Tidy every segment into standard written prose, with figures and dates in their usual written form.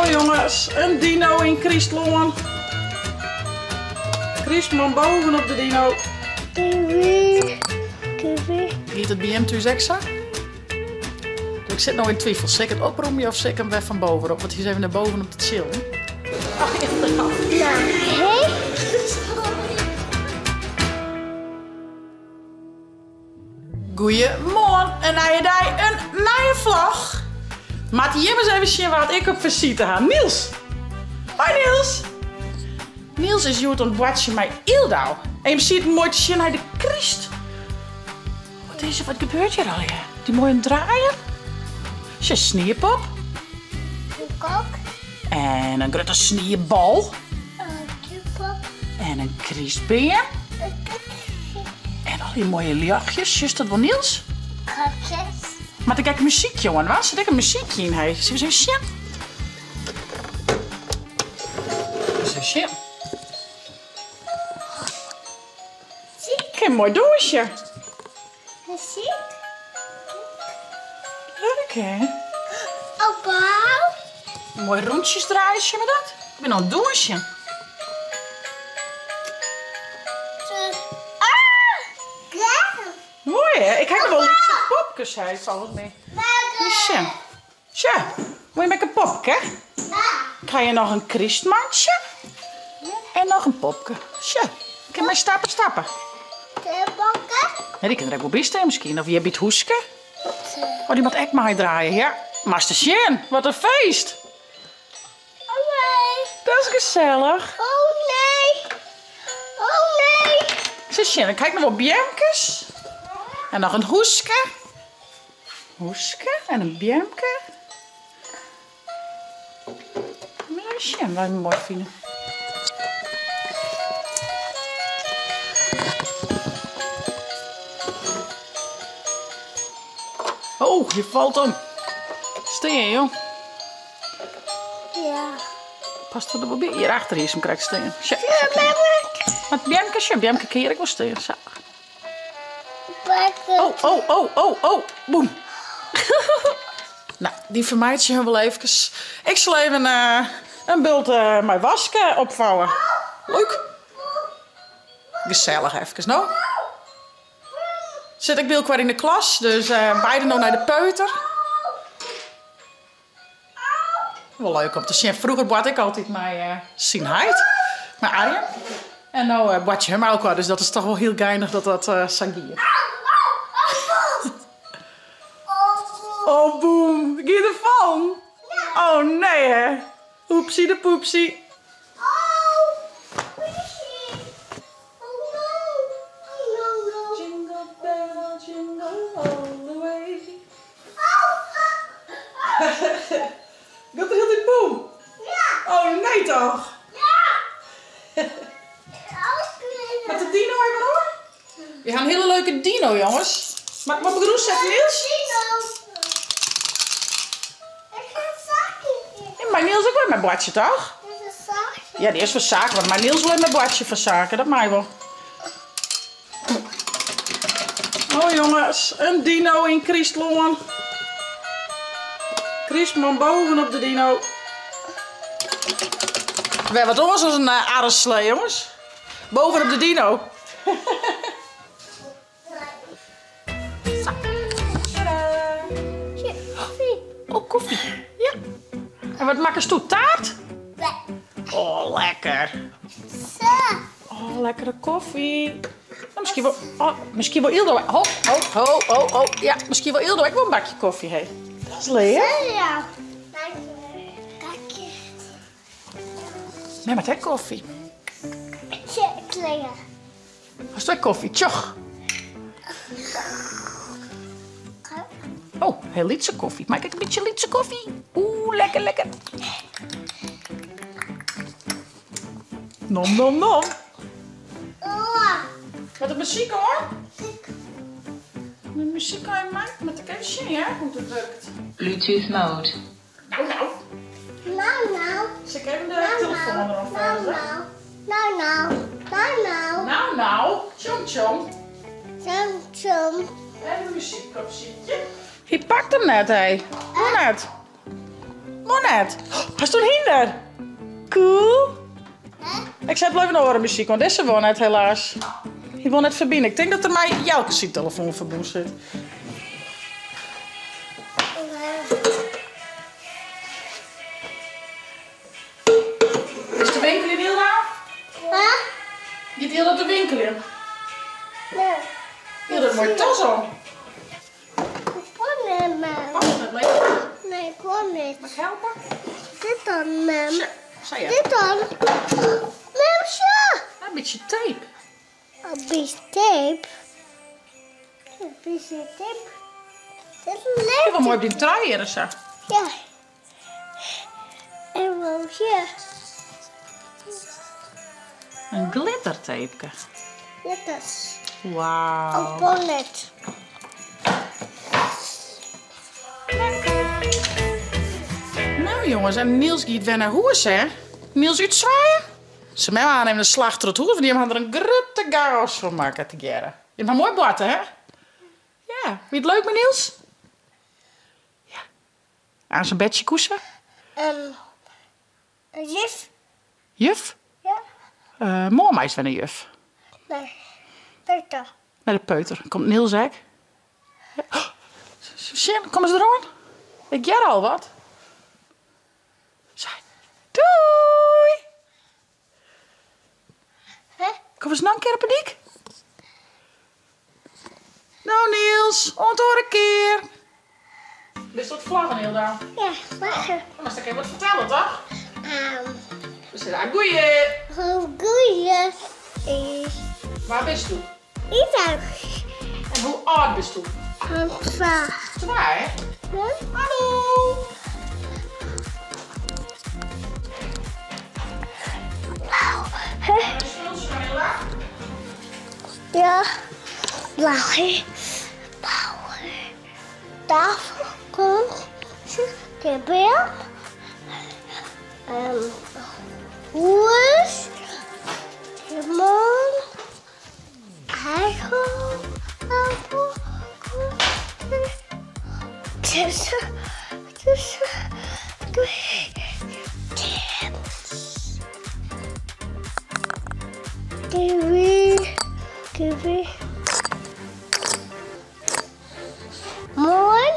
Oh jonges, in dino yn Krystlân. Krystman boven op de dino. Giet it by jim thús ek sa? Ik sit no yn twifel, sil ik it opromje of sil ik him wer fan boven op? Want hy is even nei boven om te chillen. Goeiemoarn, in nije dei, in nije vlog. Moatte jim ris even sjen wa't ik op fisite ha. Niels! Hoi Niels! Niels is hjoed oan it boartsjen mei Yldau. En jim sieten moai te sjen nei de kryst. Wat is der, wat gebeurt hjir allegear? Dy moai oan it draaien. Sjoch, sniepop. Een kok. En in grutte sniebal. Een kipop. En in krystbeam. En al dy moaie ljochtjes, sjochst dat wol Niels? Klokjes. Moat ik ek muzykje oan dwaan? Sit ek in muzykje yn, hé? Sille we ris even sjen? Ris even sjen. Ik kin moai dûnsje. Muzyk. Leuk hè? Oh, bal. Moai rûntsjes draaie, sjen we dat? Ik bin oan it dûnsjen. Moai hè? Ik ha ek wol lytse popkes hè, folgens my. Ris sjen. Sja, moai mei in popke. Krije je noch in krystmantsje en noch in popke. Sja, kin mei stappen stappen. Ja, dy kin der ek wol by stean miskien. Of hjir by it húske. Oh, dy moat ek meidraaie. Ja, moatst ris sjen, wat in feest. Dat is gesellich. Oh nee. Oh nee. Sis sjen, dan krijg ik noch wol beamkes. En noch in húske. Húske en in beamke. Even sjen wat we moai fine. Oh, je falt om. Stean, jong. Ja. Past er der wol by? Hjir achter is him krekt stean. Sjoch, Mar beamke, sjoch, beamke kin hjir ek wol stean. Sa. Oh, oh, oh, oh, oh. Boem. Nou, dy fermeitsje hun wol efkes. Ik sil even eh, in bult eh, mei wask eh, opvouwen. Leuk. Gesellich efkes, no? Sit ik by elkoar yn de klas, dus beide no nei de peuter. Wol leuk om te sjen. Froeger boarte ik altyd mei syn heit, mei Arjen. En no boartsje hun mei elkoar, dus dat is toch wol hiel geinich dat dat sa giet. Oh boem, gie er fallen? Oh nee hè. Oepsie de poepsie. Jingle bell, jingle all the way. Giet er hieltyd boem? Ja. Oh nee toch? Ja. Moat de dino even hoor? We ha in hiele leuke dino jonges. Moat ik 'm op de grûn sette Niels? Dino. Mei Niels ek wol mei boartsje toch? Ja, dy is foar saken, mar mei Niels wol even mei boartsje foar saken, dat mei wol. Oh jonges, in dino yn Krystlân. Krystman boven op de dino. Wer wat oars as in arreslee, jonges. Boven op de dino. Sa. Tadaa. Oh, koffie. Ja. En wat makkest do? Taart? Oh, lekker. Oh, lekkere koffie. Nou, miskien wol, oh, miskien wol Ildo. Ho, ho, ho, ho, ho. Ja, miskien wol Ildo ek wol in bakje koffie, hé. Dat is lear. Ja. Mem hat ek koffie. Hast ek koffie? Tsjoch. Oh, hiel lytse koffie. Mei ik ek in bytsje lytse koffie? Oeh, lekker, lekker. Nom, nom, nom. Moat de muzyk oan? De muzyk oan mei? Moat ik even sjen, ja, hoe't it wurket. Bluetooth mode. Nou, nou. Nou, nou. Sil ik even de telefoon deroan Nou, nou. Nou, nou. Nou, nou. Nou, nou. Tjom, tjom. Tjom, tjom. Even muzyk opsykje. Hy pakt him net, hé. Hoe net? Wol net. Hast in hynder? Cool. Ik set wol even oare muzyk, want dizze wol net helaas. Hy wol net ferbine. Ik tink dat er mei Jelke syn telefoan ferbûn sit. Is te winkeljen Hilda? Huh? Giet Hilda te winkeljen? Nee. Hilda hat in moaie tas om. Ik kom net, mem. Past net, leuk. Nee, ik kom net. Mag ik helpen? Dit dan, mem. Sja, sa ja. Dit dan. Mem, sja. Een beetje tape. Een beetje tape. Een beetje tape. Dit is leuk. Wat mooi op die trui hier, zo. Ja. En wel hier. Een glittertape. Glitters. Wauw. Een bonnet. Lekker. Nou jongens, en Niels giet wer nei hûs, hè? Niels útswaaie? Se mem aan even de slach troch it hûs, want dy ha der in grutte chaos fan makke tegearre. Jim ha moai boarte, hè? Ja. Wie it leuk mei Niels? Ja. Aan sa'n bedsje koese? Um, juf. Juf? Ja. Uh, moarn meist wer nei juf. Nee, peuter. Nei de peuter. Komt Niels ek? Ja. Oh, sjen, komme se deroan? Ik hear al wat. Sei, doei! Hè? Komme se noch in kear op 'e dyk? No Niels, oant oare kear. Bist oan it floggen, Hilda? Ja, floggen. Dan moatst ek even wat fertelle, toch? Um. We sizze goeie. Goeie is. Wa bisto? Ida. En hoe âld bisto? Twa. Twa, hè? Ja. Hallo. Blau. Ja, blauwe, blauwe tafel komt de beam, um, hûs, de man, eikel, appel, tussen, tussen, Kiwi, kiwi. Moarn.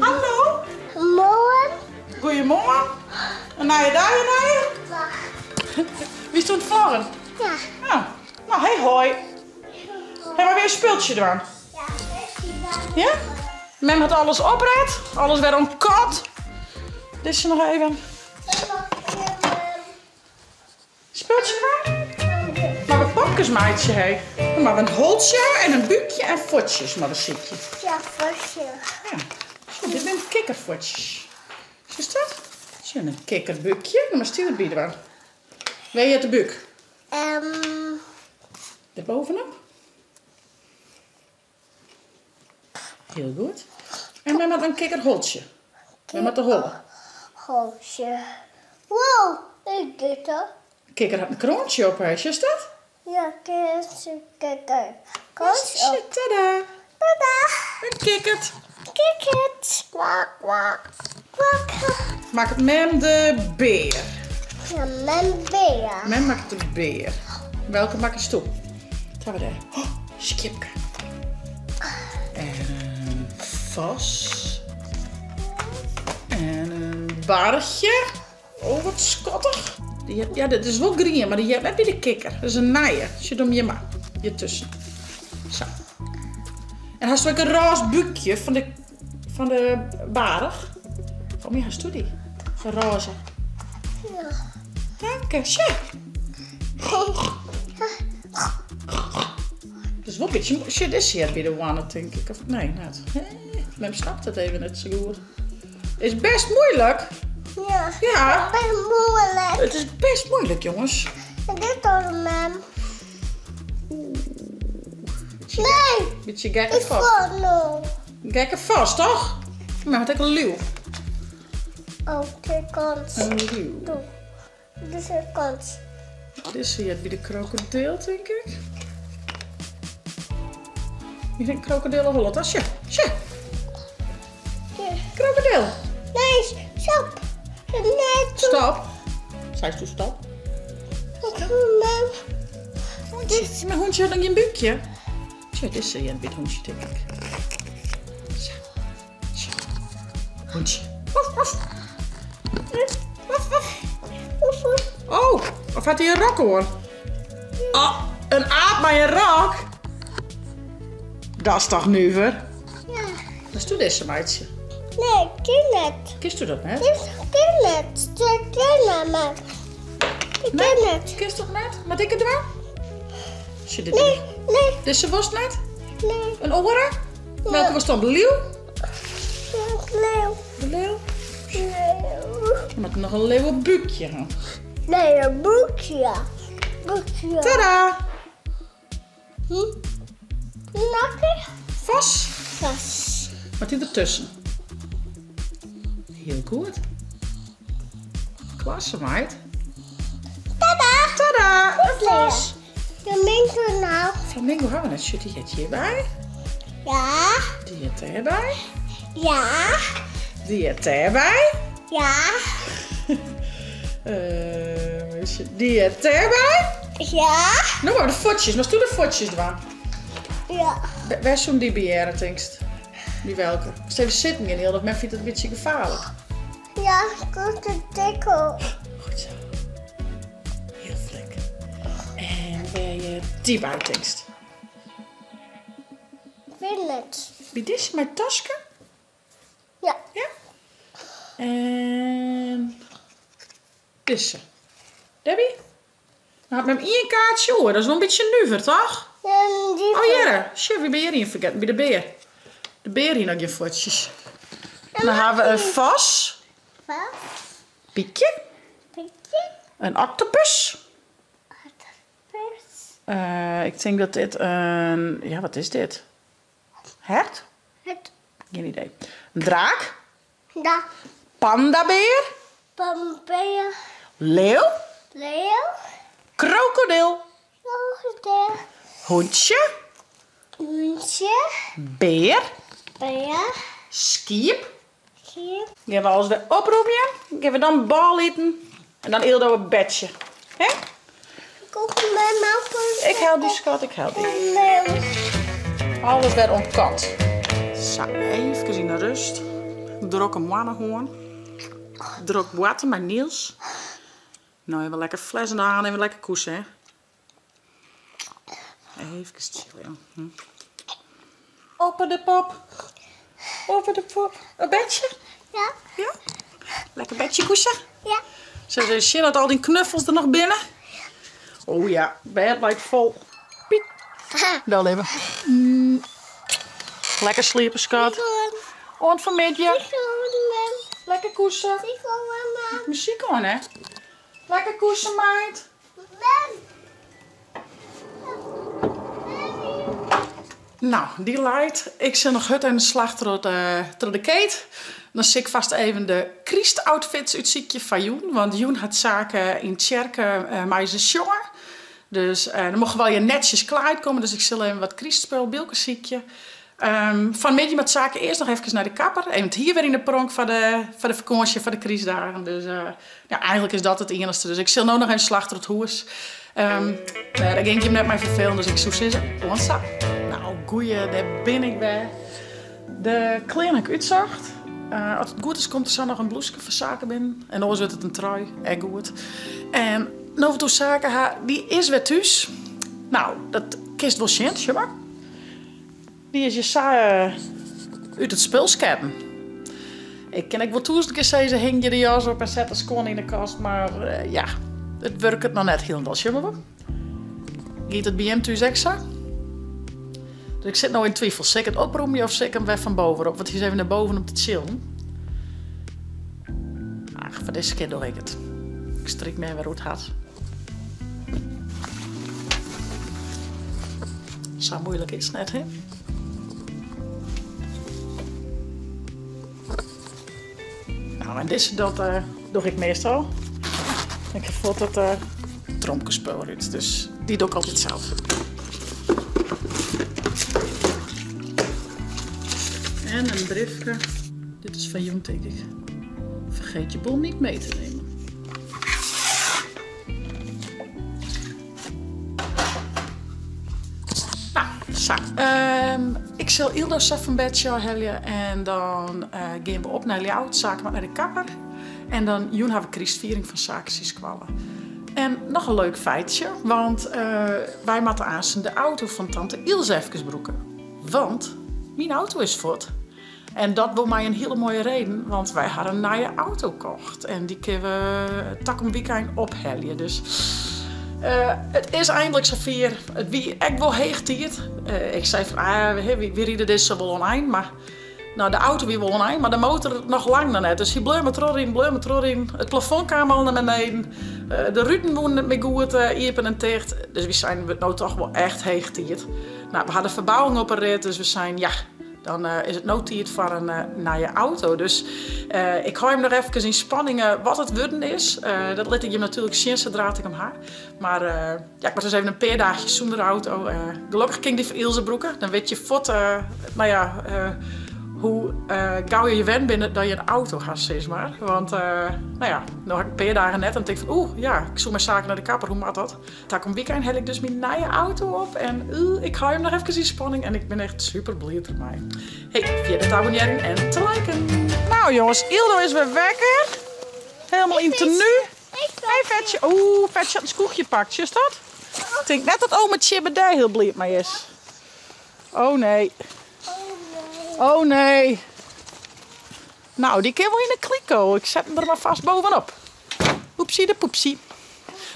Hallo. Moarn. Goeiemoarn. In nije dei, in nije? Bist oan it vloggen? Ja. Nou, nou hey hoi. Ha wy wer in spultsje dwaan? Ja. Ja? Mem hat alles opret, alles wer oan kant. Dizze noch even. Spultsje dwaan? Moatte we popkes meitsje, hé? Dan moatte we in holtsje en in búkje en fuotsjes moatte we sykje. Ja, fuotsjes. Ja. Sjoch, dit binne kikkerfuotsjes. Sjochst dat? Sjoch, in kikkerbúkje. Dan moatst dy derby dwaan. Wêr heart de búk? Um. Dêr bovenop. Hiel goed. En wy moatte in kikkerholtsje. Wy moatte de holle. Holtsje. Wow, ik dit dat. Kikker hat in kroantsje op, hè? Sjochst dat? Ja, kikker. Kroantje op. Tada. Tada. Een kikkert. Kikkert. Kwak, kwak. Kwak. Makket mem de bear. Ja, mem bear. Mem makket de bear. Welke makkest do? Wat ha we dêr? Oh, skiepke. En in vos. En in barchje. Oh, wat skattich. Dy heart, ja, dit is wol grien, mar dy heart net by de kikker. Dat is in nije. Sjoch him hjir mar. Hjir tusken. Sa. En hast ek in rôze búkje fan de, fan de baarch? Fan my hast dy? In rôze. Ja. Dank Sjoch. Het is wol in bytsje. Sjoch, dizze heart by de hoanne, tink ik. Of nee, net. Mem snapt it even net sa goed. Is best moeilijk. Ja. Ja. Best moeilijk. It is best moeilijk, jongens. En dit dan, mem. Nee. Bytsje gekke Ik vos. val nog. Gekke vos, toch? Maar wat ik een leeuw. Oh, de kant. Een leeuw. Doe. Dit is de kant. Dit is hier by de krokodil, tink ik. Hier een krokodillenholle. Sjoch, sjoch. Ja. Krokodil. Nee, stop. Stop. Seist do stop? Hûntsje. Mar hûntsje hat noch gjin búkje. Sjoch, dizze heart by it hûntsje tink ik. Sa. Sjoch. Hûntsje. Woef, woef. Woef, woef. Oh, of hat hy in rok oan? Oh, in aap mei in rok? Dat is toch nuver? Ja. Moatst do dizze meitsje? Nee, ik kin net. Kinst do dat net? Ik kin net. Ik kin net, mar. Ik kin net. Kinst dat net? Moat ik it dwaan? Sjoch, dit Nee, nee. Dizze wolst net? Nee. In oare? Welke wolst dan? De liuw? Leeuw. De leeuw? Leeuw. Je moat noch in leeuwebúkje ha. Nee, in boekje. Boekje. Tada! Hm? Nakker. Vos. Vos. Moat dy dertusken. Hiel goed. Klasse, meid. Tada! Tada! Een vos. Flamingo nou. Flamingo ha we net. Sjoch, dy heart hjirby. Ja. Dy heart dêrby. Ja. Dy heart dêrby. Ja. Dy heart dêrby. Ja. No maar de fuotsjes. Moatst do de fuotsjes dwaan? Ja. Wêr soene dy by hearre, tinkst? By welke? Moatst even sitten gean, Hilde, mem fynt it in bytsje gefaarlik. Ja, komt de dikkel. Goed zo. Hiel flink. En wêr heart dy by, tinkst? Wit net. By dizze mei taske? Ja. Ja? En dizze. Debbie? Dan hat mem ien kaartsje oer. Dat is wol in bytsje nuver, toch? Ja, die Oh, hjirre. Sjoch, wy binne hjir ien fergetten, by de bear. De bear hie noch gjin fuotsjes. Dan ha we in fos. Fos. Pykje. Pykje. In oktopus. Oktopus. Ik tink dat dit in, ja, wat is dit? Hert? Hert. Gjin idee. In draak. Ja. Pandabear. Pandabear. Leeuw. Leeuw. Krokodil. Krokodil. Hûntsje. Hûntsje. Bear. Bear. Skiep. Skiep. Gean we alles wer opromjen. Gean we dan bôle iten. En dan Ildo op bedsje. Hè? Ik help dy, skat, ik help dy. Alles wer oan kant. Sa, eefkes yn 'e rust. Drokke moanne hân. Drok boarte mei Niels. No even lekker fles yn de hân, even lekker koese, hè. Eefkes chillen, jong. Hm. Oppe de pop. Oppe de pop. In bedsje? Ja. Ja? Lekker bedsje koese? Ja. Sil ris even sjen oft al dyn knuffels der noch binne. Oh ja, bêd leit fol. Piet. Del even. Lekker sliepe, skat. Oant fanmiddei. Lekker koese. Muzyk oan, hè? Lekker koese, meid. Nou, dy leit. Ik sil noch hurd oan de slach troch de keet. Dan sil ik fast even de krystoutfits útsykje foar jûn. Want jûn hat Sake yn tsjerke mei se sjonge. Dus dan mochten we allegear netsjes klaaid komme. Dus ik sil even wat krystspul by elkoar sykje. Fan 'e middei moat Sake earst noch efkes nei de kapper. Even it hier wer yn de pronk foar de, foar de fakânsje, foar de krystdagen. Dus ja, eigentlik is dat it iennichste. Dus ik sil no noch even slach troch it hûs. Dêr gean ik jim net mei ferfelen, dus ik soe sizze, oant sa. Nou, goeie, dêr bin ik wer. De klean ha ik útsocht. As it goed is komt der sa noch in blûske foar Sake binnen. En oars wurdt it in trui, ek goed. En no we it oer Sake ha, dy is wer thús. Nou, dat kinst wol sjen, sjoch mar. Dy is hjir sa út it spul sketten. Ik kin ek wol tûzen kear sizze, hingje de jas op en set de skuon yn de kast, mar ja, it wurket noch net hielendal. Sjoch mar wol. Giet it by jim thús ek sa? Dus ik sit no yn twifel, sil ik it oprûmje of sil ik him wer fan boven op? Want hy is even nei boven om te chillen. Ach, foar dizze kear doch ik it. Ik stryk my wer oer it hart. Sa moeilik is it net, hè? Nou, en dizze dat uh, doch ik meastal. Ik ha fuort it uh, tromkespul út, dus dy doch ik altyd sels. En in briefke. Dit is fan jûn, tink ik. Vergeet je bon niet mee te nemen. Nou, sa. Ik sil Yldo sa fan bed helje en dan gean we op nei Ljouwert, Sake moat nei de kapper. En dan jûn ha we krystfiering fan Sake syn skoalle. En noch in leuk feitsje, want wy moatte aansten de auto fan tante Ilse efkes brûke. Want myn auto is fuort. En dat wol mei in hiele moaie reden, want wy ha in nije auto kocht. En dy kinne we takom wykein ophelje. Dus it is eindelijk safier. It wie ek wol heech tiid. Ik sei fan, ah, wy ride dizze wol oan ein, mar nou, de auto wie wol oan ein, mar de motor noch lang noch net. Dus hy bleau mar trochriden, bleau mar trochriden. It plafond kaam al nei beneden. De ruten woene net mear goed iepen en ticht. Dus wy seinen, wurdt no toch wol echt heech tiid. Nou, we ha de ferbouwing op 'e rit, dus we seinen, ja, dan is it no tiid foar in nije auto. Dus ik hou jim noch efkes yn spanning wat it wurden is. Dat lit ik jim natuerlik sjen sadra't ik him ha. Mar ja, ik moat dus even in pear dagjes sûnder auto. Gelokkich kin ik dy fan Ilse brûke. Dan wit je fuort, no ja, hoe gau je je wend binne dat je in auto ha, sis mar. Want no ja, no ha ik in pear dagen net en tink fan oeh, ja, ik soe mei Sake nei de kapper, hoe moat dat? Takom wykein helje ik dus myn nije auto op en ik hou jim noch efkes yn spanning en ik bin echt super bliid dermei. Hey, ferjit net te abonnearjen en te liken. Nou jongens, Yldo is wer wekker. Helemaal yn tenue. Hey Vetje. Oeh, Vetje hat in skoechje pakt, sjochst dat? Ik tink net dat ome Tjibbe dêr hiel bliid mei is. Oh nee. Oh nee. Nou, dy kin wol yn de kliko. Ik set him der mar fast bovenop. Oepsie de poepsie.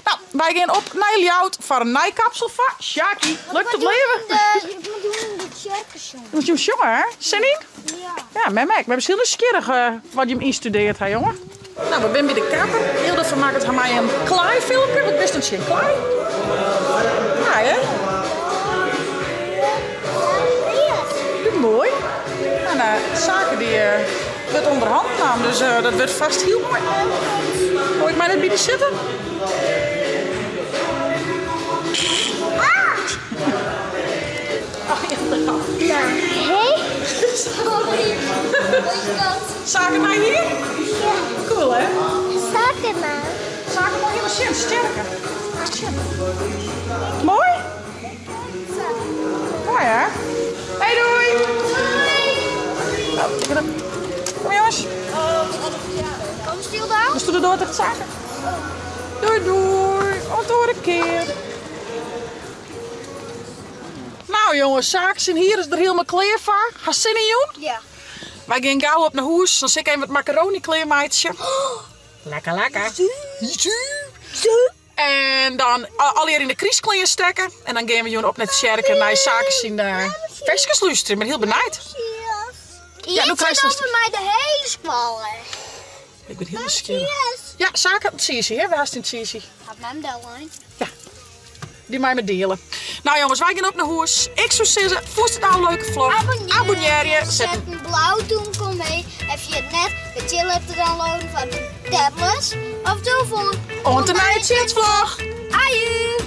Nou, wy gean op nei Ljouwert foar in nij kapsel foar Sjaki. Lukt it leave? Ik moet doen de tsjerke sjonge. Moet je sjonge, hè? Sin yn? Ja. Ja, mem ek. We hebben heel nieuwsgierig wat je hem ynstudeerd ha, jonge. Nou, we binne by de kapper. Hilde fermakket har mei in klaaifilmke. Wat bist in tsjin klaai? Ja, hè? Ja, moai. En Sake dy wurdt ûnder hannen naam, dus dat wurdt fast hiel moai. Wol ik mei net by dy sitte? Oh, ja. Sorry. Wat is dat? Sake mei hier? Ja. Cool, hè? Sake mei. Sake mei hiel sjen, sterke. Sjen. Moai? Moai, hè? Hey, doei! Doei! Oh, ik ben Kom jongens. Kom stil dan. We stoelen door tegen Sake. Doei, doei. Tot de oare kear. Nou jongens, Sake syn hier is der hielendal klear foar. Hast sin yn jûn? Ja. Wy gean gau op nei hûs, dan sil ik even wat macaroni klearmeitsje. Lekker, lekker. En dan allegear yn de krystklean stekke. En dan gean we jûn op nei tsjerke nei Sake syn ferskes lústerje. Ik bin hiel benijd. Ja, no krijst over mei de hele skoalle. Ik bin hiel nijsgjirrich. Ja, Sake hat in tsiisi, hè? Wêr hast dyn tsiisi? Hat mem dellein. Ja. Dy mei me diele. Nou jongens, wy gean op nei hûs. Ik soe sizze, fûnst it nou in leuke vlog? Abonnearje. Zet in blau dúmke omheech. En ferjit net de Chill app te downloaden foar de tablets of telefoon. Oant de nije tsjinstvlog. Aju!